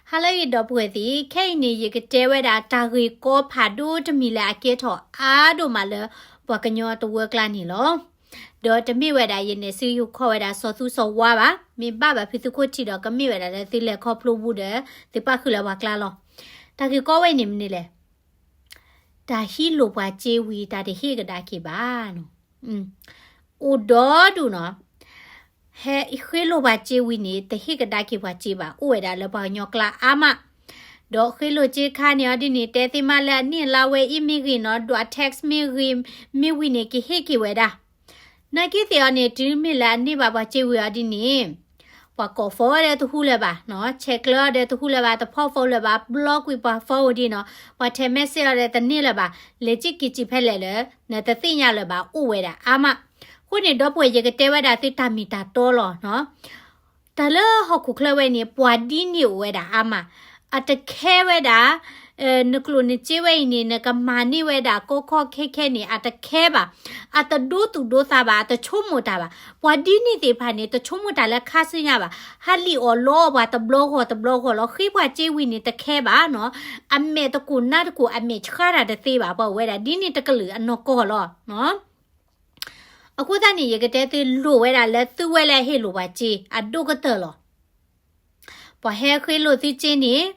ဟါလၢအဂ့ၤ ဒီပုၢ်ဝဲၢ်သ့ၣ်, ခဲအံၤန့ၣ် ယကတဲဝဲဒၣ်တၢ်ဂ့ၢ်ကီဖးဒိၣ်တမံၤလၢအကဲထီၣ်အါဒိၣ်မးလၢပှၤကညီတဝၢကျါန့ၣ်လီၤ. ဒီးတမ့ၢ်ဝဲဒၣ်ယနဲၣ်ဆူယဟီၣ်ခိၣ်ဝဲဒၣ်စီၤသူစီၤဝါဘၣ်, မ့ၢ်ဘၣ်ဘၣ်ဖုသုးခိၣ်ထံးဒီး ကမ့ၢ်ဝဲဒၣ်လၢသုလဲၤခီဖျိဘူးဒီး သုပၣ်ဃုာ်လၢပှၤကျါလီၤ. တၢ်ဂ့ၢ်ကီဝဲအံၤန့ၣ်မနုၤလဲၣ်. တၢ်ဟံးလိာ်ပှၤစ့ဝံၤ တၢ်တဟ့ၣ်ကဒါက့ၤဘၣ်နီၤ. အိၣ်ဒီဒူၣ်နီၤ. ဟဲဃ့လိာ်ပှၤစ့ဝံၤန့ၣ် တဟ့ၣ်ကဒါက့ၤပှၤစ့ဘၣ်, အိၣ်ဝဲဒၣ်လၢပှၤကညီကျါအါမး. ဒီးဃ့လိာ်စ့ခါန့ၣ်အီၤဒ်န့ၣ် တဲသ့မးလၢအနံၣ်အလါဝဲအံၤမ့ၢ်ဂ့ၤနီၤ, ဒွး tax မ့ၢ်ဂ့ၤ, မ့ၢ်ဝံၤန့ၣ် ကဟ့ၣ်က့ၤဝဲဒၣ်. နာ်က့သ့ၣ်အီၤန့ၣ် တုၤမ့ၢ်လၢအန့ၢ်ဘၣ်ပှၤစ့ဝံၤအီၤဒ်န့ၣ် ပှၤကိး phone ဒီးတဟူလၢၤဘၣ်, check ကျၢဒီးတဟူလၢၤဘၣ်, တဖီၣ် phone လၢၤဘၣ်, block ကွံာ်ပှၤ phone ဒ်နီၤ, ပှၤထဲ message အီၤဒီးတန့ၢ်လၢၤဘၣ်, လဲၤစံၣ်က့ၤစံၣ်ဖဲလဲၣ်လၢ နတသ့ၣ်ညါလၢၤဘၣ် အိၣ်ဝဲဒၣ်အါမး. အဃိန့ၣ် ဒီပုၢ်ဝဲၢ် ယကတဲဝဲဒၣ်သုတၢ်မ့ၢ်တၢ်တီလီၤ. တၢ်လၢဟီၣ်ခိၣ်ချၢဝဲန့ၣ် ပှၤဒ်န့ၣ်အိၣ်ဝဲဒၣ်အါမး, အတခဲဝဲဒၣ် နကျိၣ်နစ့ဝဲအံၤန့ၣ် နကမၤန့ၢ်ဝဲဒၣ်ကီကီခဲခဲန့ၣ် အတခဲဘၣ်, အတဒိသူၣ်ဒိသးဘၣ်, အတဆိကမိၣ်တၢ်ဘၣ်. ပှၤဒ်န့ၣ်သ့ၣ်တဖၣ်န့ၣ် တဆိကမိၣ်တၢ်လၢခါဆူညါဘၣ်, ဟးလံၣ်အီၣ်လီအီၣ်ပှၤတဘျီဂီၢ်တဘျီဂီၢ်လီၤ. ဃ့ပှၤစ့ဝံၤန့ၣ် တခဲဘၣ်နီၤ, အမဲာ်တကိၢ်နါတကိၢ် အမဲာ်ဆှးတၢ်တသ့ဘၣ်, ပှၤဝဲဒၣ်ဒ်န့ၣ်တကလုာ်အနီၢ်ကီၢ်လီၤ. အဃိသတးန့ၣ် ယကတဲသုလိၣ်ဝဲဒၣ်လၢသုဝဲလၢအဟ့ၣ်လိာ်ပှၤစ့ အဒိၣ်ကတၢၢ်လီၤ. ပှၤဟဲဃ့လိာ်သုစ့န့ၣ်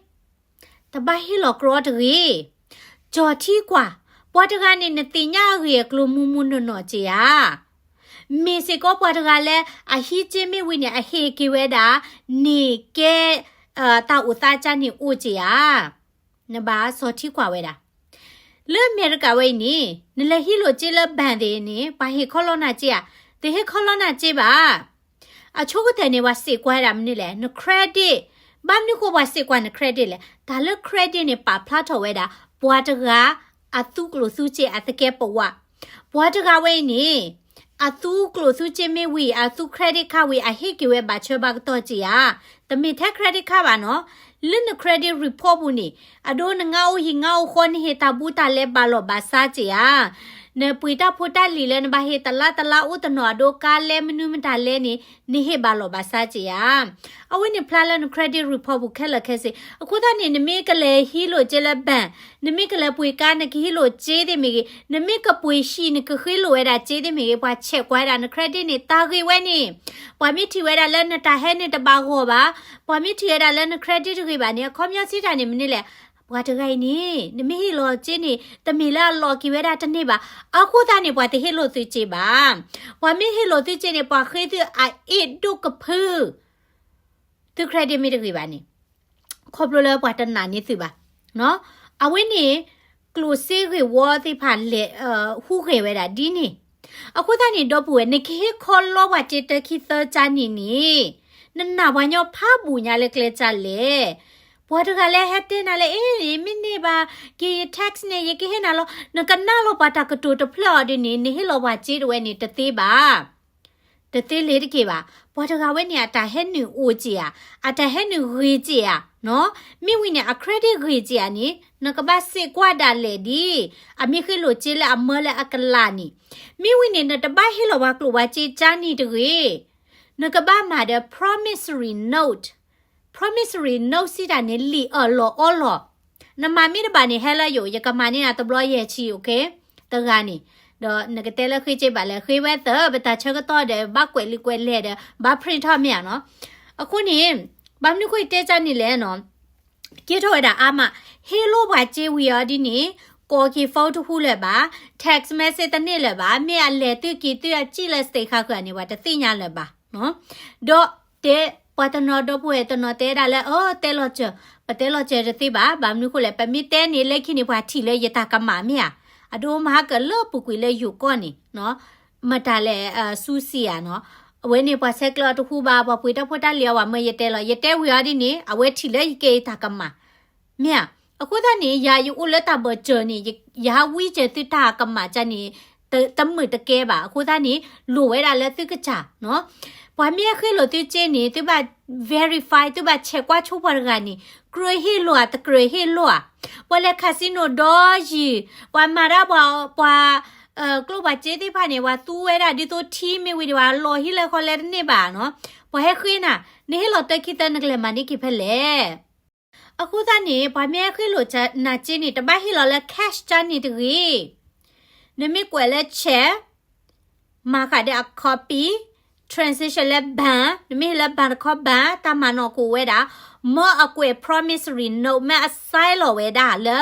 တဘၣ်ဟ့ၣ်လီၤကြီတဂ့ၤ. ကၠီၣ်ထံကွၢ်, ပှၤတဂၤန့ၣ် နသ့ၣ်ညါအဂ့ၢ်အကျိၤမူမူနီၢ်နီၢ်က့ဧါ. မ့ၢ်စ့ၢ်ကီးပှၤတဂၤလၢအဟံးစ့မ့ၢ်ဝံၤန့ၣ် အဟ့ၣ်က့ၤဝဲဒၣ် န့ၢ်ကဲ တၢ်အိၣ်သးကါန့ၣ်အိၣ်က့ဧါ. နဘၣ်ကၠီၣ်ထံကွၢ်ဝဲဒၣ်. လၢအမဲရကၤဝဲအံၤန့ၣ် နလဲၤဟံးလိာ်စ့လၢ bank သ့ၣ်န့ၣ် ပှၤဟ့ၣ်ခီလီနၤစ့ဧါ, တဟ့ၣ်ခီလီနၤစ့ဘၣ်. အဆိကတၢၢ်န့ၣ် ပှၤစံးကွၢ်ဝဲဒၣ်မနုၤလဲၣ်, န credit, ဘၣ်မနုၤဃိပှၤစံးကွၢ်န credit လဲၣ်. တၢ်လၢ credit န့ၣ် ပာ်ဖျါထီၣ်ဝဲဒၣ် ပှၤတဂၤ အသူကျိၣ်သူစ့အသကဲးပဝး. ပှၤတဂၤဝဲအံၤန့ၣ် အသူကျိၣ်သူစ့မ့ၢ်ဝံၤ အသူ credit card ဝံၤ အဟ့ၣ်က့ၤဝဲဘၣ်ဆၢဘၣ်ကတီၢ်စ့ဧါ. တမ့ၢ်ထဲ credit card ဘၣ်နီၤ. လၢန credit report ပူၤန့ၣ် အဒိ နငါအိၣ်ဟံၣ်ငါအိၣ်ဃီ နဟ့ၣ်တၢ်ဘူးတၢ်လဲဘၣ်လီၢ်ဘၣ်စးစ့ဧါ. နပှ့ၤတၢ်ဖိတၢ်လံၤလၢနဘၣ်ဟ့ၣ်တလါတလါအိၣ်တနီၤ အဒိ ကါလဲမနုၤမတၤလဲန့ၣ် နဟ့ၣ်ဘၣ်လီၢ်ဘၣ်စးစ့ဧါ. အဝဲန့ၣ်ဖျါလၢန credit report ပူၤခဲလၢာ်ခဲဆ့. အဃိသတးန့ၣ် နမ့ၢ်ကလဲၤဟံးလိာ်စ့လၢ bank, နမ့ၢ်ကလဲၤပှ့ၤကါ နကဟံးလိာ်စ့သ့ၣ်မ့ၢ်ဂ့ၤ, နမ့ၢ်ကပှ့ၤဟံၣ် နကဃ့လိာ်ဝဲဒၣ်စ့သ့ၣ်မ့ၢ်ဂ့ၤ, ပှၤဆဲးကွၢ်ဝဲဒၣ်န credit န့ၣ် တၢ်ဂ့ၢ်ဝဲန့ၣ် ပှၤမ့ၢ်ထံၣ်ဝဲဒၣ်လၢနတၢ်ဟဲနုာ်တဘၣ်ဂီၢ်ဘၣ်, ပှၤမ့ၢ်ထံၣ်ဝဲဒၣ်လၢန credit တဂ့ၤဘၣ်န့ၣ် အခီပညီစံးတၢ်န့ၣ်မနုၤလဲၣ်. ပှၤတဂၤအံၤန့ၣ် နမ့ၢ်ဟ့ၣ်လီၤစ့န့ၣ် တမ့ၢ်လၢအလီၤက့ၤဝဲဒၣ်တန့ၢ်ဘၣ်. အဃိသတးန့ၣ် ပှၤတဟ့ၣ်လိာ်သုစ့ဘၣ်. ပှၤမ့ၢ်ဟ့ၣ်လိာ်သုစ့န့ၣ် ပှၤဃ့သုအအ့ၣ်ဒိၣ်ကဖု သု credit မ့ၢ်တဂ့ၤဘၣ်န့ၣ် ခီဖျိလၢပှၤတနာ်န့ၢ်သုဘၣ်. အဝဲန့ၣ် ကျိၣ်စ့ဂ့ၢ်ဝီသ့ၣ်တဖၣ်လဲၤ ဟူးဂဲၤဝဲဒၣ်ဒ်န့ၣ်. အဃိသတးန့ၣ် ဒီပုၢ်ဝဲၢ် နကဟ့ၣ်ခီလီပှၤစ့တၢခံသၢကါန့ၣ်န့ၣ် နနာ်ပှၤကညီဖးဘူးညါလၢကျဲကၢ်လဲၣ်. ပှၤတဂၤလၢဟဲတဲနၤလၢ အ့ ယမ့ၢ်န့ၢ်ဘၣ်က့ၤယ tax န့ၣ် ယကဟ့ၣ်နၤလီၤ. နကနၣ်လီၤပှၤတၢ်ကတိၤတဖျၢၣ်အီၤဒ်န့ၣ် နဟ့ၣ်လီၤပှၤစ့တဝဲန့ၣ် တသ့ဘၣ်. တသ့လၢၤတက့ၢ်ဘၣ်. ပှၤတဂၤဝဲန့ၣ် အတၢ်ဟဲနုာ်အိၣ်စ့ဧါ, အတၢ်ဟဲနုာ်ဂ့ၤစ့ဧါ. မ့ၢ်ဝံၤန့ၣ် အ credit ဂ့ၤစ့ဧါန့ၣ် နကဘၣ်စံးကွၢ်ဒၣ်လဲာ်ဒ် အမ့ၢ်ဃ့လိာ်စ့လၢအမၢလၢအကလးန့ၣ်. မ့ၢ်ဝံၤန့ၣ် နတဘၣ်ဟ့ၣ်လီၤပှၤကျိၣ်ပှၤစ့ကါန့ၣ်တဂ့ၤ. နကဘၣ်မၤဒီး promissory note, promissory note စံးတၢ်န့ၣ် လံာ်အၢၣ်လီၤအီလီၤ. နမၤမ့ၢ်တဘၣ်န့ၣ် ဟဲလၢယအိၣ် ယကမၤန့ၢ်နၤတဘျီယဲၢ်ဆံ okay, တဂၤန့ၣ်. ဒီးနကတဲလၢဃ့စ့ဘၣ်လဲၣ်, ဃ့ဝဲသၢ ပတၢ်ဆၢကတီၢ်ဒီး ဘၣ်ကွဲးလံာ်ကွဲးလဲၢ်ဒီး ဘၣ် print ထီၣ်မ့ၢ်ဧါနီၤ. အဃိန့ၣ် ဘၣ်မနုၤဃိယတဲကၢ်န့ၣ်လဲၣ်နီၤ. ကဲထီၣ်ဝဲဒၣ်အါမး, ဟ့ၣ်လိာ်ပှၤစ့ဝံၤအီၤဒ်န့ၣ် ကိးက့ၤ phone တဟူလၢၤဘၣ်, text message တန့ၢ်လၢၤဘၣ်, မ့ၢ်အလဲၤသုက့ၤသုအစံၣ်လၢ state ဃၣ်ဃၢၤန့ၣ် ပှၤတသ့ၣ်ညါလၢၤဘၣ်. ဒီးတဲ ပှၤတနီၤဒီပုၢ်ဝဲၢ်တနီၤတဲဒၣ်လၢ အၢ တဲလီၤစၢၤ, ပတဲလီၤစၢၤတသ့ဘၣ်. ဘၣ်မနုၤဃိလဲၣ်, ပမ့ၢ်တဲန့ၣ် လၢခံန့ၣ် ပှၤထံၣ်လၢယတၢ်ကမၣ်မ့ၢ်ဧါ, အဒိမၤဟါကၢၣ်လၢပူၤကွံာ်လၢယိၤကီၢ်န့ၣ် မတၤလဲၣ် စူစံဧါနီၤ. အဝဲန့ၣ်ပှၤဆဲးကျၢအီၤတဟူဘၣ်, ပှၤပှ့ၤတၢ်ဖိတၢ်လံၤအီၤ ပှၤမၢယတဲလီၤ, ယတဲဝံၤအီၤဒ်န့ၣ် အဝဲထံၣ်လၢယကဲယတၢ်ကမၣ် မ့ၢ်ဧါ. အဃိသတးန့ၣ် ယၤယအိၣ်လၢတၢ်ဘၢၣ်စၢၤန့ၣ် ယဟးဝံကၢၤသုတၢ်ကမၣ်ကၢ်န့ၣ် တမုာ်တကဲဘၣ်. အဃိသတးန့ၣ် လိၣ်ဝဲဒၣ်လၢသုကစၢ်နီၤ. ပှၤမ့ၢ်ဟဲဃ့လိာ်သုစ့န့ၣ် သုဘၣ် verify, သုဘၣ်ဆဲးကွၢ်ဆိပှၤတဂၤန့ၣ် ကြၢးဟ့ၣ်လိာ်ဧါ တကြၢးဟ့ၣ်လိာ်ဧါ. ပှၤလဲၤ casino ဒီးယံၤ, ပှၤမၤဒၣ်ပှၤ ပှၤ ကျိၣ်ပှၤစ့သ့ၣ်တဖၣ်န့ၣ် ပှၤသူဝဲဒၣ်ဒ်သိးထံမ့ၢ်ဝံၤဒီး ပှၤလီၤဟံၣ်လဲၢ်ဃီလဲၢ်တန့ၢ်ဘၣ်နီၤ. ပှၤဟဲဃ့နၤ, နဟ့ၣ်လီၤတၢခံသၢ နကလဲၤမၤန့ၢ်က့ၤဖဲလဲၣ်. အဃိသတးန့ၣ် ပှၤမ့ၢ်ဟဲဃ့လိာ်နၤစ့န့ၣ် တဘၣ်ဟ့ၣ်လီၤလၢ cash ကန့ၣ်တဂ့ၤ. နမ့ၢ်ကွဲးလၢ check မၤဃာ်ဒီးအ copy, transaction လၢ bank, နမ့ၢ်ဟ့ၣ်လၢ bank တခီ bank တၢ်မၤနီၣ်ကအိၣ်ဝဲဒၣ်, မ့ၢ်အကွဲး promissory note မ့ၢ်အ sign လီၤဝဲဒၣ်လၢ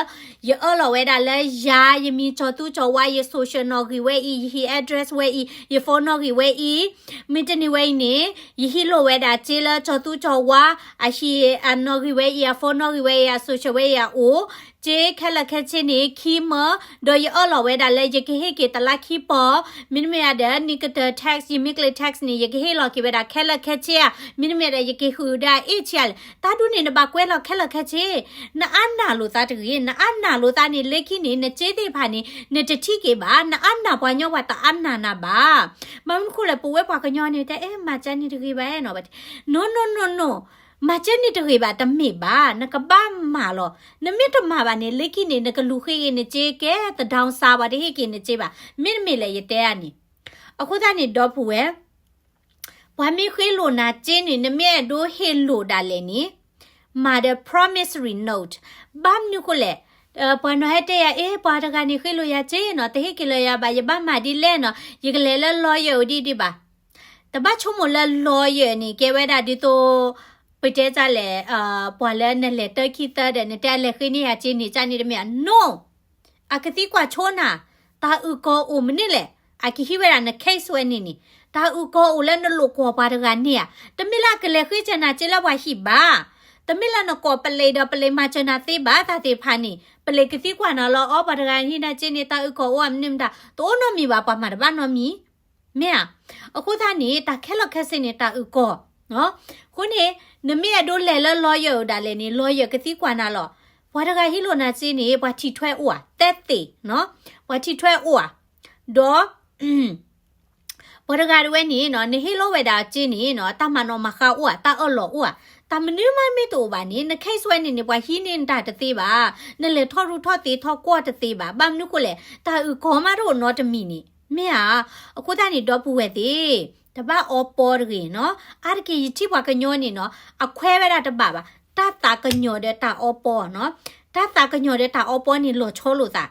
ယအၢၣ်လီၤဝဲဒၣ်လၢယၤ ယမံၤကၠီၤသူကၠီၤဝါ ယ social နီၣ်ဂံၢ်ဝဲအံၤ, ယဟံၣ် address ဝဲအံၤ, ယ phone နီၣ်ဂံၢ်ဝဲအံၤ, မ့တမ့ၢ်ဝဲအံၤန့ၣ် ယဟ့ၣ်လိာ်ဝဲဒၣ်စ့လၢကၠီၤသူကၠီၤဝါ အဟံၣ်အနီၣ်ဂံၢ်ဝဲအံၤ, အ phone နီၣ်ဂံၢ်ဝဲအံၤ, အ social ဝဲအံၤအအိၣ်, စ့ခဲလၢာ်ခဲဆ့န့ၣ် ခံမၢ, ဒီးယအၢၣ်လီၤဝဲဒၣ်လၢယကဟ့ၣ်က့ၤတလါခံပီၢ်, မ့တမ့ၢ်ဒီး နံၣ်ကတၢၢ် tax ယမ့ၢ်ကျဲၤ tax န့ၣ် ယကဟ့ၣ်လီၤက့ၤဝဲဒၣ်ခဲလၢာ်ခဲဆ့ဧါ, မ့တမ့ၢ်ဒီး ယကဟ့ၣ်ဃုာ်ဒီးအ့ၣ်ဆံးဧါလဲၣ်. တၢ်ဒ်န့ၣ် နဘၣ်ကွဲးလီၤခဲလၢာ်ခဲဆ့. နအါနာ်လိာ်သးတဂ့ၤ, နအါနာ်လိာ်သးန့ၣ် လၢခံန့ၣ် နစ့သ့ၣ်တဖၣ်န့ၣ် နတထံၣ်က့ၤဘၣ်. နအါနာ်ပှၤညီ ပှၤတအါနာ်နၤဘၣ်. ဘၣ်မနုၤဃိလဲၣ် ပဝဲပှၤကညီန့ၣ် တဲအဲၣ် မၤစ့န့ၣ်တဂ့ၤဘၣ်နီၤ, ဘၣ်တဲ no no no no, မၤစ့န့ၣ်တဂ့ၤဘၣ် တမ့ၢ်ဘၣ်, နကဘၣ်မၤလီၤ. နမ့ၢ်တမၤဘၣ်န့ၣ် လၢခံန့ၣ် နကလူၤဃ့က့ၤနစ့ ကဲသဒံစါ ပှၤတဟ့ၣ်က့ၤနစ့ဘၣ်. မ့တမ့ၢ်လဲၣ် ယတဲအါန့ၣ်. အဃိသတးန့ၣ် ဒီပုၢ်ဝဲၢ် ပှၤမ့ၢ်ဃ့လိာ်နၤစ့န့ၣ် နမ့ၢ်အဲၣ်ဒိးဟ့ၣ်လိာ်ဒၣ်လဲာ်န့ၣ် မၤဒီး promissory note. ဘၣ်မနုၤဃိလဲၣ်, ပှၤနီၢ်ဟဲတဲယၤ အ့ၣ် ပှၤတဂၤန့ၣ်ဃ့လိာ်ယၤစ့နီၤ, တဟ့ၣ်က့ၤလၢယၤဘၣ်, ယဘၣ်မၤဒ်လဲၣ်နီၤ, ယကလဲၤလၢ lawyer အိၣ်ဒ်ဒံးဘၣ်. တဘၣ်ဆိကမိၣ်လၢ lawyer န့ၣ် ကဲဝဲဒၣ်ဒ်သိး ပတဲတၢ်လဲၣ်, ပှၤလၢနလဲၤတၢခံသၢဒီး နတဲလဲၤဃ့န့ၢ်ယၤစ့န့ၣ် ကန့ၣ်တမ့ၢ်ဧါ. No. အကသံကွၢ်ဆိနၤ, တၢ်အုၣ်ကီၤအိၣ်မနုၤလဲၣ်, အကဟံးဝဲဒၣ်န case ဝဲန့ၣ်န့ၣ်, တၢ်အုၣ်ကီၤအိၣ်လၢနလိာ်ကွီၢ်ပှၤတဂၤန့ၣ်ဧါ. တမ့ၢ်လၢအကလဲၤဃ့စၢၤနၤစ့လၢပှၤဟံၣ်ဘၣ်. တမ့ၢ်လၢနကိးပလံၤဒီးပလံၤမၤစၢၤနၤသ့ဘၣ်, တၢ်သ့ၣ်တဖၣ်န့ၣ် ပလံၤကသံကွၢ်နၤလီၤ, အီ ပှၤတဂၤဟံးနၤစ့န့ၣ် တၢ်အုၣ်ကီၤအိၣ်ဧါ မနုၤမတၤ, တအိၣ်နီတမံၤဘၣ်, ပှၤမၤတဘၣ်နီတမံၤ. မ့ၢ်ဧါ. အဃိသတးန့ၣ် တၢ်ခဲလၢာ်ခဲဆ့န့ၣ် တၢ်အုၣ်ကီၤ. အဃိန့ၣ် နမ့ၢ်အဲၣ်ဒိးလဲၤလၢ lawyer အိၣ်ဒၣ်လဲာ်န့ၣ် lawyer ကသံကွၢ်နၤလီၤ. ပှၤတဂၤဟ့ၣ်လိာ်နၤစ့န့ၣ် ပှၤထံၣ်ထွဲအိၣ်ဧါ, သဲသ့ၣ်, ပှၤထံၣ်ထွဲအိၣ်ဧါ. ဒီး ပှၤတဂၤတဝဲန့ၣ်နီၤ နဟ့ၣ်လိာ်ဝဲဒၣ်စ့န့ၣ်နီၤ တၢ်မၤနီၣ်မၤဃါအိၣ်ဧါ, တၢ်အၢၣ်လီၤအိၣ်ဧါ, တၢ်မနုၤမးမ့ၢ်တအိၣ်ဘၣ်န့ၣ် န case ဝဲန့ၣ်န့ၣ် ပှၤဟံးန့ၢ်နတၢ်တသ့ဘၣ်, နလဲၤထီၣ်ရူၢ်ထီၣ်သ့ထီၣ်ကွီၢ်တသ့ဘၣ်. ဘၣ်မနုၤဃိလဲၣ်, တၢ်အုၣ်ကီၤမးတအိၣ်နီတမံၤန့ၣ် မ့ၢ်ဧါ. အဃိသတးန့ၣ် ဒီပုၢ်ဝဲၢ်သ့ၣ်, တဘၣ်အီပီတဂ့ၤနီၤ. အါတက့ၢ်ယထံၣ်ပှၤကညီန့ၣ်နီၤ အခွဲးဝဲဒၣ်တဘၣ်ဘၣ်, တၢ်သးကညီၤဒီးတၢ်အီပီနီၤ. တၢ်သးကညီၤဒီးတၢ်အီပီန့ၣ် လီၤဆီလိာ်သး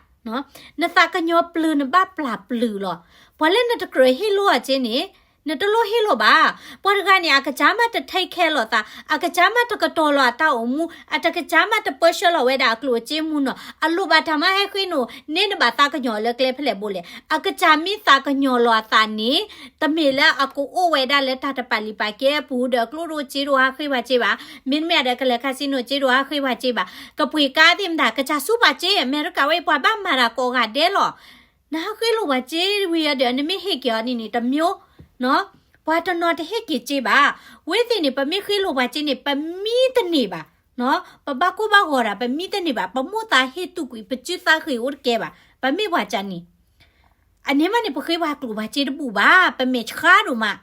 နသးကညီၤပျုၤ နဘၣ်ပျၢ်ပျုၤလီၤ. ပှၤလၢနတကြၢးဟ့ၣ်လိာ်အစ့န့ၣ် နတလိၣ်ဟ့ၣ်လိာ်ဘၣ်. ပှၤတဂၤန့ၣ် အကစၢ်မးတ take care လီၤသး, အကစၢ်မးတကတီၤလီၤအတၢ်အိၣ်မူ, အတကစၢ်မးတပၢဆှၢလီၤဝဲဒၣ်အကျိၣ်အစ့မူနီၤ, အလိၣ်ဘၣ်တၢ်မးဟဲဃ့န့ၣ် န့ၢ်နဘၣ်သးကညီၤလၢကျဲဖဲလဲၣ်ဘိလဲၣ်. အကစၢ်မ့ၢ်သးကညီၤလီၤအသးန့ၣ် တမ့ၢ်လၢအကအိၣ်ဝဲဒၣ်လၢတၢ်တပာ်လံၤပာ်ကဲအပူၤဒီး ကျိၣ်ဒိၣ်စ့ဒိၣ်ဟးဃ့ဝဲစ့ဘၣ်. မ့တမ့ၢ်ဒီးကလဲၤ casino စ့ဒိၣ်ဟးဃ့ဝဲစ့ဘၣ်. ကပှ့ၤကါသ့ၣ်မတၤ ကစၢ်ဆူးပာ်စ့, အမဲရကၤဝဲအံၤ ပှၤဘၣ်မၤတၢ်ကိးဂၤဒဲးလီၤ. နဟးဃ့လိာ်ပှၤစ့ဝံၤအီၤဒီး နမ့ၢ်ဟ့ၣ်က့ၤအီၤန့ၣ်န့ၣ် တမျိုး, ပှၤတနီၤတဟ့ၣ်က့ၤစ့ဘၣ်. ဝဲသ့ၣ်န့ၣ် ပမ့ၢ်ဃ့လိာ်ပှၤစ့န့ၣ် ပမံတန့ၢ်ဘၣ်. ပဘၣ်ကိၢ်ဘၣ်ဂီၤတၢ် ပမံတန့ၢ်ဘၣ်. ပမိၢ်သးဟ့ၣ်တူာ်ကွံာ် ပစုသးဃ့ၢ်အိၣ်တကဲဘၣ်. ပမ့ၢ်ပှၤကၢ်န့ၣ် အန့ၣ်မးန့ၣ် ပဃ့ပှၤကျိၣ်ပှၤစ့တဘူၣ်ဘၣ်, ပမဲာ်ဆှးဒိၣ်မး.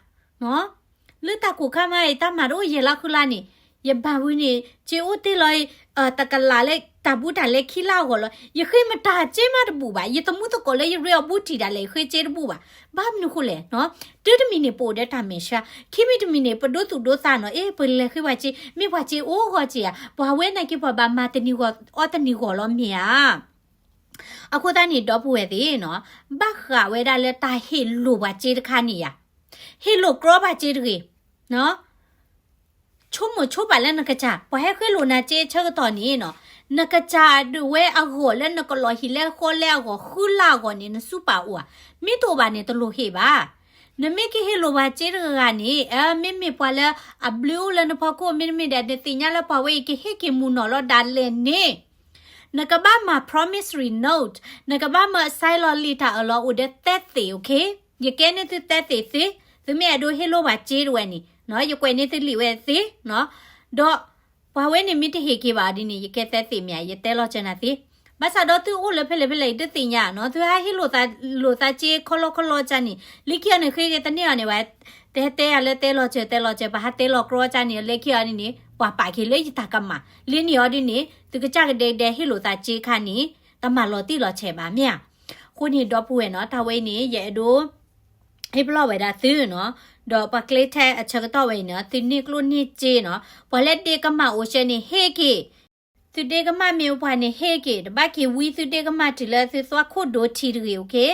လၢတၢ်ကိၢ်ခါမးအံၤ တၢ်မၤတအိၣ်ယဲၢ်လါဃုလါန့ၣ်, ယဘၣ်ဝံၤန့ၣ် စ့အိၣ်တ့ၢ်လီၤ တကလးလၢတၢ်ဘူးတၢ်လဲခံလါအဂီၢ်လီၤ. ယဃ့မတၤစ့မးတဘူၣ်ဘၣ်, ယသမူသကိးလၢယရ့အီၤဘူးတံၢ်ဒၣ်လဲာ် ယဃ့စ့တဘူၣ်ဘၣ်. ဘၣ်မနုၤဃိလဲၣ်, တုၤတမံၤန့ၣ် ပအိၣ်ဒီးတၢ်မဲာ်ဆှး, ခံမံၤတမံၤန့ၣ် ပဒိသူၣ်ဒိသးနီၤ, အ့ ပလဲၤဃ့ပှၤစ့ မ့ၢ်ပှၤစ့အိၣ်ဂီၢ်စ့ဧါ, ပှၤဝဲနာ်က့ပှၤဘၣ်မၤတနံၤဂီၢ်အီၣ်တနံၤဂီၢ်လီၤမ့ၢ်ဧါ. အဃိသတးန့ၣ် ဒီပုၢ်ဝဲၢ်သ့ၣ်နီၤ, ဘၣ်ဃးဝဲဒၣ်လၢတၢ်ဟ့ၣ်လိာ်ပှၤစ့တခါန့ၣ်ယၤ, ဟ့ၣ်လိာ်ကြီပှၤစ့တဂ့ၤ. ဆိကမိၣ်ဆိပာ်လၢနကစၢ်, ပှၤဟဲဃ့လိာ်နၤစ့ဆၢကတီၢ်န့ၣ်နီၤ, နကစၢ်ဒၣ်ဝဲအဂီၢ်လၢနကလီၤဟံၣ်လဲဃီလဲအဂီၢ် ဃုလါအဂီၢ်န့ၣ် နစူးပာ်အိၣ်ဧါ. မ့ၢ်တအိၣ်ဘၣ်န့ၣ် တလိၣ်ဟ့ၣ်ဘၣ်. နမ့ၢ်ကဟ့ၣ်လိာ်ပှၤစ့တဂၤဂၤန့ၣ်, မ့မ့ၢ်ပှၤလၢအဘျုးအိၣ်လၢနဖီခိၣ် မ့တမ့ၢ်ဒီး နသ့ၣ်ညါလၢပှၤဝဲအံၤကဟ့ၣ်က့ၤမုၢ်နီၢ်လီၤဒၣ်လဲာ်န့ၣ်, နကဘၣ်မၤ promissory note, နကဘၣ်မၤ sign လီၤလံာ်တၢ်အၢၣ်လီၤအိၣ်ဒီးသဲသ့ၣ်, okay? ယကဲန့ၢ်သုသဲသ့ၣ်သ့, သုမ့ၢ်အဲၣ်ဒိးဟ့ၣ်လိာ်ပှၤစ့တဝဲန့ၣ်, ယကွဲးန့ၢ်သုလံာ်ဝဲသ့, ဒီး ပှၤဝဲန့ၣ်မ့ၢ်တဟ့ၣ်က့ၤဘၣ်အီၤဒ်န့ၣ် ယကဲသဲသ့ၣ်မ့ၢ်ဧါ, ယတဲလီၤစၢၤနၤသ့. ဘၣ်ဆၣ်ဒီးသုအိၣ်လၢဖဲလဲၣ်ဖဲလဲၣ် ယတသ့ၣ်ညါနီၤ, သုဟးဟ့ၣ်လိာ်သး လိာ်သးစ့ခီလီခီလီကန့ၣ်, လၢခံအီၤန့ၣ် ဃ့က့ၤတန့ၢ်အီၤန့ၣ် ပှၤ တဟဲတဲယၤလၢတဲလီၤစၢၤ တဲလီၤစၢၤ ပှၤဟးတဲလီၤကြီကန့ၣ် လၢခံအီၤဒ်န့ၣ် ပှၤပာ်က့ၤလၢယတၢ်ကမၣ်, လၢန့ၣ်အီၤဒ်န့ၣ် သုကစၢ်ကဒဲကဒဲဟ့ၣ်လိာ်သးစ့ခါန့ၣ် တမၤလီၤတံၢ်လီၤဆဲးဘၣ်မ့ၢ်ဧါ. အဃိန့ၣ် ဒီပုၢ်ဝဲၢ်နီၤ, တၢ်ဝဲအံၤန့ၣ် ယအဲၣ်ဒိး ဟ့ၣ်ပလီၢ်ဝဲဒၣ်သုနီၤ, ဒီးပှၤကျဲထဲအဆၢကတီၢ်ဝဲအံၤန့ၣ် သုန့ၢ်ကျိၣ်န့ၢ်စ့နီၤ, ပှၤလၢဒ့ကမၣ်အိၣ်ဆၢန့ၣ် ဟ့ၣ်က့ၤ သုဒ့ကမၣ်မ့ၢ်အိၣ်ပှၤန့ၣ် ဟ့ၣ်က့ၤ, တဘၣ်က့ၤဝံသုဒ့ကမၣ်တုၤလၢသုသွၣ်ခိၣ်ဒိထံတဂ့ၤ, okay?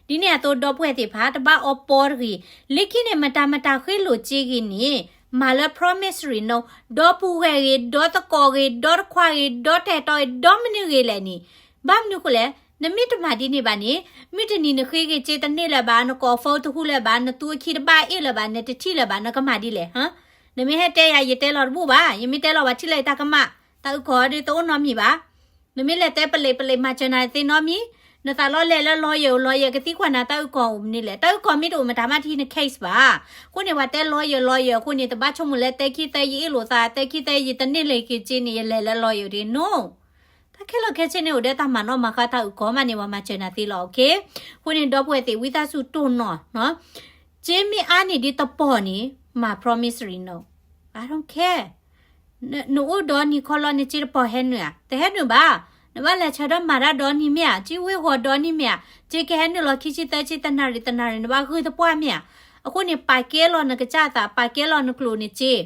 ဒ်န့ၣ်အသိးဒီပုၢ်ဝဲၢ်သ့ၣ်တဖၣ် တဘၣ်အီပီတဂ့ၤ. လၢခံန့ၣ် မတၤမတၤဃ့လိာ်စ့ဂ့ၤန့ၣ် မၤလၢ promissory note, ဒီပုၢ်ဝဲၢ်ဂ့ၤ, ဒီသကိးဂ့ၤ, ဒီတခွါဂ့ၤ, ဒီတအဲၣ်တီဂ့ၤ, ဒီမနုၤဂ့ၤလဲၣ်န့ၣ်, ဘၣ်မနုၤဃိလဲၣ်, နမ့ၢ်တမၤဒ်န့ၣ်ဘၣ်န့ၣ်, မုၢ်တနံၤနဃ့က့ၤစ့တန့ၢ်လၢၤဘၣ်, နကိး phone တဟူလၢၤဘၣ်, နသူအခံတဘၣ်အ့ၣ်လၢၤဘၣ်, နတထံၣ်လၢၤဘၣ်, နကမၤဒ်လဲၣ်, ဟါ? နမ့ၢ်ဟဲတဲယၤ ယတဲလီၤတဘူၣ်ဘၣ်, ယမ့ၢ်တဲလီၤပှၤထံၣ်လၢယတၢ်ကမၣ်, တၢ်အုၣ်ကီၤဒ်တအိၣ်နီတမံၤဘၣ်. နမ့ၢ်လဲၤတဲပလံးပလံး မၤစၢၤနၤသ့နီတမံၤ, နသးလီၤလဲၤလၢ lawyer lawyer ကသံကွၢ်နၤတၢ်အုၣ်ကီၤအိၣ်မနုၤလဲၣ်, တၢ်အုၣ်ကီၤမ့ၢ်တအိၣ် မတၤမးတဟံးန case ဘၣ်. အဃိန့ၣ် ပှၤတဲ lawyer lawyer အဃိန့ၣ် တဘၣ်ဆိကမိၣ်လၢ သၢခံသၢ ယအ့ၣ်လိာ်သး, သၢခံသၢ ယတန့ၢ်လၢၤက့ၤစ့န့ၣ် ယလဲၤလၢ lawyer တဂ့ၤ, no. တၢ်ခဲလၢာ်ခဲဆ့န့ၣ် အိၣ်ဒီးတၢ်မၤနီၣ်မၤဃါတၢ်အုၣ်ကီၤမးန့ၣ် ပှၤမၤစၢၤနၤသ့လီၤ, okay? အဃိန့ၣ် ဒီပုၢ်ဝဲၢ်သ့ၣ် ဝံသးစူၤတိၢ်နီၣ်နီၤ, စ့မ့ၢ်အါန့ၢ်ဒ်တပီၢ်န့ၣ် မၤ promissory note, I don't care. နအိၣ်ဒီနံၤခီလီၤ နစ့တပီၢ်ဟဲနုာ်ဧါ, တဟဲနုာ်ဘၣ်. နဘၣ်လဲၤဆၢထၢၣ်မၤတၢ်ဒီနံၤမ့ၢ်ဧါ, စ့ဝ့ၢ်ဂီၤဒီနံၤမ့ၢ်ဧါ, စ့ကဟဲနုာ်လီၤခံဆံသၢဆံ တနၣ်ရံၣ်တနၣ်ရံၣ် နဘၣ်ဂုာ်သပှၢ်မ့ၢ်ဧါ. အဃိန့ၣ် ပာ်ကဲလီၤနကစၢ်သး, ပာ်ကဲလီၤနကျိာ်နစ့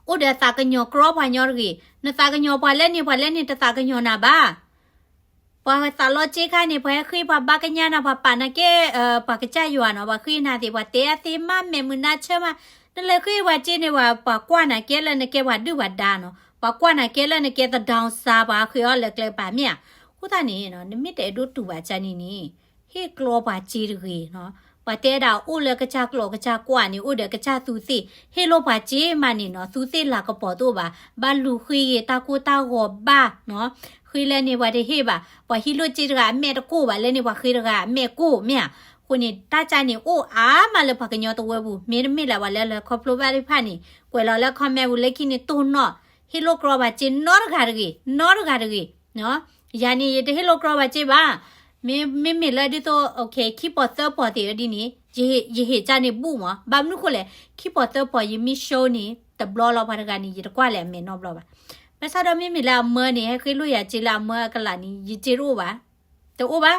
အိၣ်ဒီးသးကညီၤကြီပှၤညီတဂ့ၤ, နသးကညီၤပှၤလၢန့ၣ် ပှၤလၢန့ၣ်တသးကညီၤနၤဘၣ်. ပှၤသးလီစ့ခါန့ၣ် ပှၤဟဲဃ့ပှၤဘါကညါနၤ, ပှၤပာ်နၤကဲ ပှၤကစၢ်ယွၤနီၤ, ပှၤဃ့နၤသ့ၣ် ပှၤတဲအသ့မး မဲာ်မုာ်နါဆၢမး, နလဲၤဃ့ပှၤစ့န့ၣ် ပှၤကွၢ်နၤကဲလၢနကဲပှၤဒုၣ်ပှၤဒါနီၤ, ပှၤကွၢ်နၤကဲလၢနကဲသဒီစါ ပှၤဃ့အီၤလၢကျဲပၤမ့ၢ်ဧါ. အဃိသတးန့ၣ် နမ့ၢ်တအဲၣ်ဒိးတူၢ်ဘၣ်ကန့ၣ်န့ၣ် ဟ့ၣ်ကျီပှၤစ့တဂ့ၤနီၤ. ပှၤတဲဒၣ်အိၣ်လၢကစၢ်ကျိာ်ကစၢ်ကွာ်န့ၣ် အိၣ်ဒီးကစၢ်သူသ့ၣ်, ဟ့ၣ်လိာ်ပှၤစ့မးန့ၣ်နီၤ သူသ့ၣ်လၤကပီၤတအိၣ်ဘၣ်, ဘၣ်လူၤဃ့ဂ့ၤတၢ်ကိၢ်တၢ်ဂီၤဘၣ်နီၤ. ဃ့လၢန့ၣ်ပှၤတဟ့ၣ်ဘၣ်, ပှၤဟံးလိာ်စ့တဂၤအမဲာ်တကိၢ်ဘၣ်, လၢန့ၣ်ပှၤဃ့တဂၤအမဲာ်ကိၢ်မ့ၢ်ဧါ. အဃိန့ၣ် တၢ်ကန့ၣ်အိၣ်အါမးလၢပှၤကညီတဝၢပူၤ, မ့တမ့ၢ်လၢပှၤလၢလဲၤခီဖျိဘၣ်သ့ၣ်တဖၣ်န့ၣ် ကွဲးလီၤလၢ comment ပူၤလၢခံန့ၣ်တိၢ်နီၣ်, ဟ့ၣ်လိာ်ကြီပှၤစ့နီတဂၤတဂ့ၤ, နီတဂၤတဂ့ၤ. ယၤန့ၣ် ယတဟ့ၣ်လိာ်ကြီပှၤစ့ဘၣ်. မ့မ့ၢ်လၢဒ်သိး okay ခံပီၤသၢပီၤသ့ၣ်အဒ်န့ၣ် ယဟ့ၣ်ကၢ်န့ၣ်ဘူၣ်မး, ဘၣ်မနုၤဃိလဲၣ်, ခံပီၤသၢပီၤယမ့ၢ် show န့ၣ် တဘျီလီၤပှၤတဂၤန့ၣ် ယတကွၢ်လၢအမဲာ်နီတဘျီဘၣ်. ဘၣ်ဆၣ်ဒီးမ့မ့ၢ်လၢအမၢန့ၣ် ဟဲဃ့လိာ်ယၤစ့လၢအမၢအကလးန့ၣ် ယစ့တအိၣ်ဘၣ်, တအိၣ်ဘၣ်.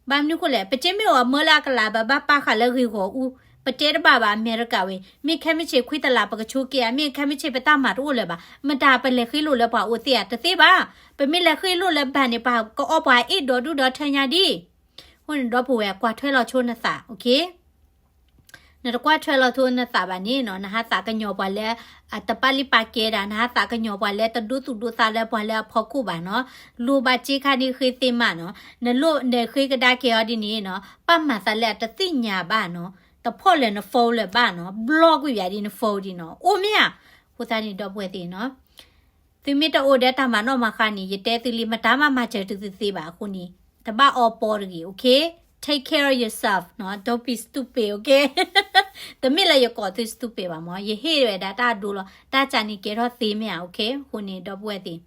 ဘၣ်မနုၤဃိလဲၣ်, ပစ့မ့ၢ်အိၣ်အမၢလၢအကလးဘၣ် ဘၣ်ပာ်ဃာ်လၢဂ့ၢ်ဂီၢ်အူ, ပတဲတဘၣ်ဘၣ် အမဲရကၤဝဲ, မ့ၢ်ခဲမုၢ်ဆ့ၣ်ခွံတလးပကဆိက့ၤဧါ, မ့ၢ်ခဲမုၢ်ဆ့ၣ်ပတၢ်မၤတအိၣ်လၢၤဘၣ်, မတၤပလဲၤဃ့လိာ်လၢပှၤအိၣ်သ့ဧါ, တသ့ဘၣ်. ပမ့ၢ်လဲၤဃ့လိာ်လၢဘၣ်န့ၣ် ပှၤကအီပှၤအ့ၣ်ဒီဒူၣ်ဒီထၢညါဒံး. အဃိန့ၣ် ဒီပုၢ်ဝဲၢ် ကွၢ်ထွဲလီၤဆိနသး, okay? နတကွၢ်ထွဲလီၤဆိနသးဘၣ်န့ၣ်နီၤ, နဟးသးကညီၤပှၤလၢ အတပာ်လုၢ်ပာ်ကဲဒၣ်, နဟးသးကညီၤပှၤလၢတဒိသူၣ်ဒိသးလၢပှၤလၢအဖီခိၣ်ဘၣ်နီၤ, လိၣ်ဘၣ်စ့ခါန့ၣ်ဃ့သ့မးနီၤ, နလိၣ်နဃ့ကဒါက့ၤအီၤဒ်န့ၣ်နီၤ, ပာ်မၤသးလၢအတသ့ၣ်ညါဘၣ်နီၤ, တဖီၣ်လၢန phone လၢၤဘၣ်နီၤ, block ကွံာ်ယၤဒ်န phone ဒ်နီၤ, အိၣ်မ့ၢ်ဧါ. အဃိသတးန့ၣ် ဒီပုၢ်ဝဲၢ်သ့ၣ်နီၤ သုမ့ၢ်တအိၣ်ဒီးတၢ်မၤနီၣ်မၤဃါန့ၣ် ယတဲသုလံ မတၤမၤမၤစၢၤသုတသ့ဘၣ်အဃိန့ၣ် တဘၣ်အီပီတဂ့ၤ, okay? Take care of yourself နီၤ, don't be stupid, okay? တမ့ၢ်လၢယကိးသု stupid ဘၣ်မး, ယဟ့ၣ်ဝဲဒၣ်တၢ်အဒိလီၤ, တၢ်ကန့ၣ်ကဲထီၣ်သ့မ့ၢ်ဧါ, okay? အဃိန့ၣ် ဒီပုၢ်ဝဲၢ်သ့ၣ်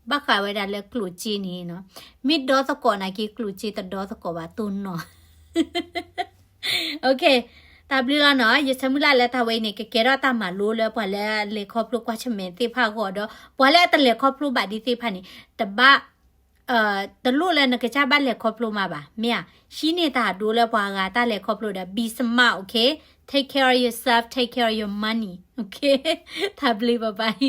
ဘၣ်ဃးဝဲဒၣ်လၢကျိၣ်စ့န့ၣ်နီၤ, မ့ၢ်ဒီသကိးနာ်က့ ကျိၣ်စ့တဒီသကိးဘၣ်တိၢ်နီၣ် Okay, တၢ်ဘျုးလီၤနီၤ, ယဆၢမုၢ်လၢ်လၢတၢ်ဝဲအံၤန့ၣ် ကကဲထီၣ်တၢ်မၤလိလၢပှၤလၢလဲၤခီဖျိကွၢ်ဆၢၣ်မဲာ်သ့ၣ်တဖၣ်အဂီၢ်ဒီး ပှၤလၢအတလဲၤခီဖျိဘၣ်ဒ်သ့ၣ်တဖၣ်န့ၣ် တဘၣ် တလိၣ်လၢနကစၢ်ဘၣ်လဲၤခီဖျိမးဘၣ်, မ့ၢ်ဧါ, ဟံးန့ၢ်တၢ်အဒိလၢပှၤဂၤတၢ်လဲၤခီဖျိဒီး be smart, okay? Take care of yourself, take care of your money, okay? တၢ်ဘျုး bye bye.